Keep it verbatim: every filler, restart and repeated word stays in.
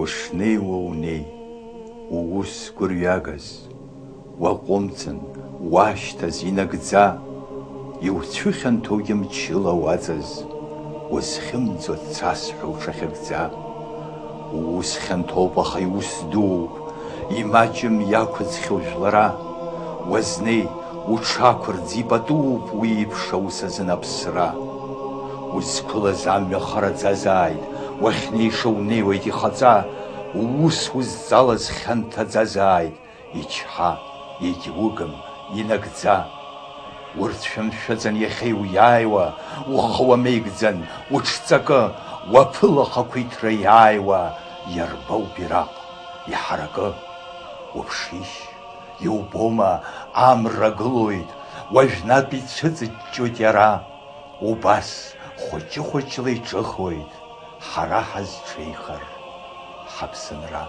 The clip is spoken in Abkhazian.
Ушнеиуа унеи, уус гәырҩагаз, уаҟәымҵын, уашьҭаз, инагӡа, иуцәыхьанҭоугьы мчыла уаҵаз, узхьымӡо цасҳәа уҽахьыгӡа. Уус хьанҭоуп, аха иус дууп, имаҷым иақәыӡхьоу жәлара. Уазнеи, уҽақәырӡ, ипатууп уи еиԥш аус азын аԥсра. Узқәылаз амҩа хараӡазааит, уахьнеиша унеиуеит ихаҵа, уус узҵалаз хьанҭаӡазааит, ичҳа, егьугым, инагӡа. Урҭ шәымшәаӡан иахьа иуиааиуа, ухы уамеигӡан, уҽҵакы, уаԥыл ахақәиҭра иааиуа, иарба убираҟ, иҳаракы? Уԥшишь, иубома, амра гылоит, уажәнатә ицәыҵыҷҷоит иара. Убас хәыҷы-хәыҷла иҿыхоит ҳара ҳазҽеихар ҳаԥсынра.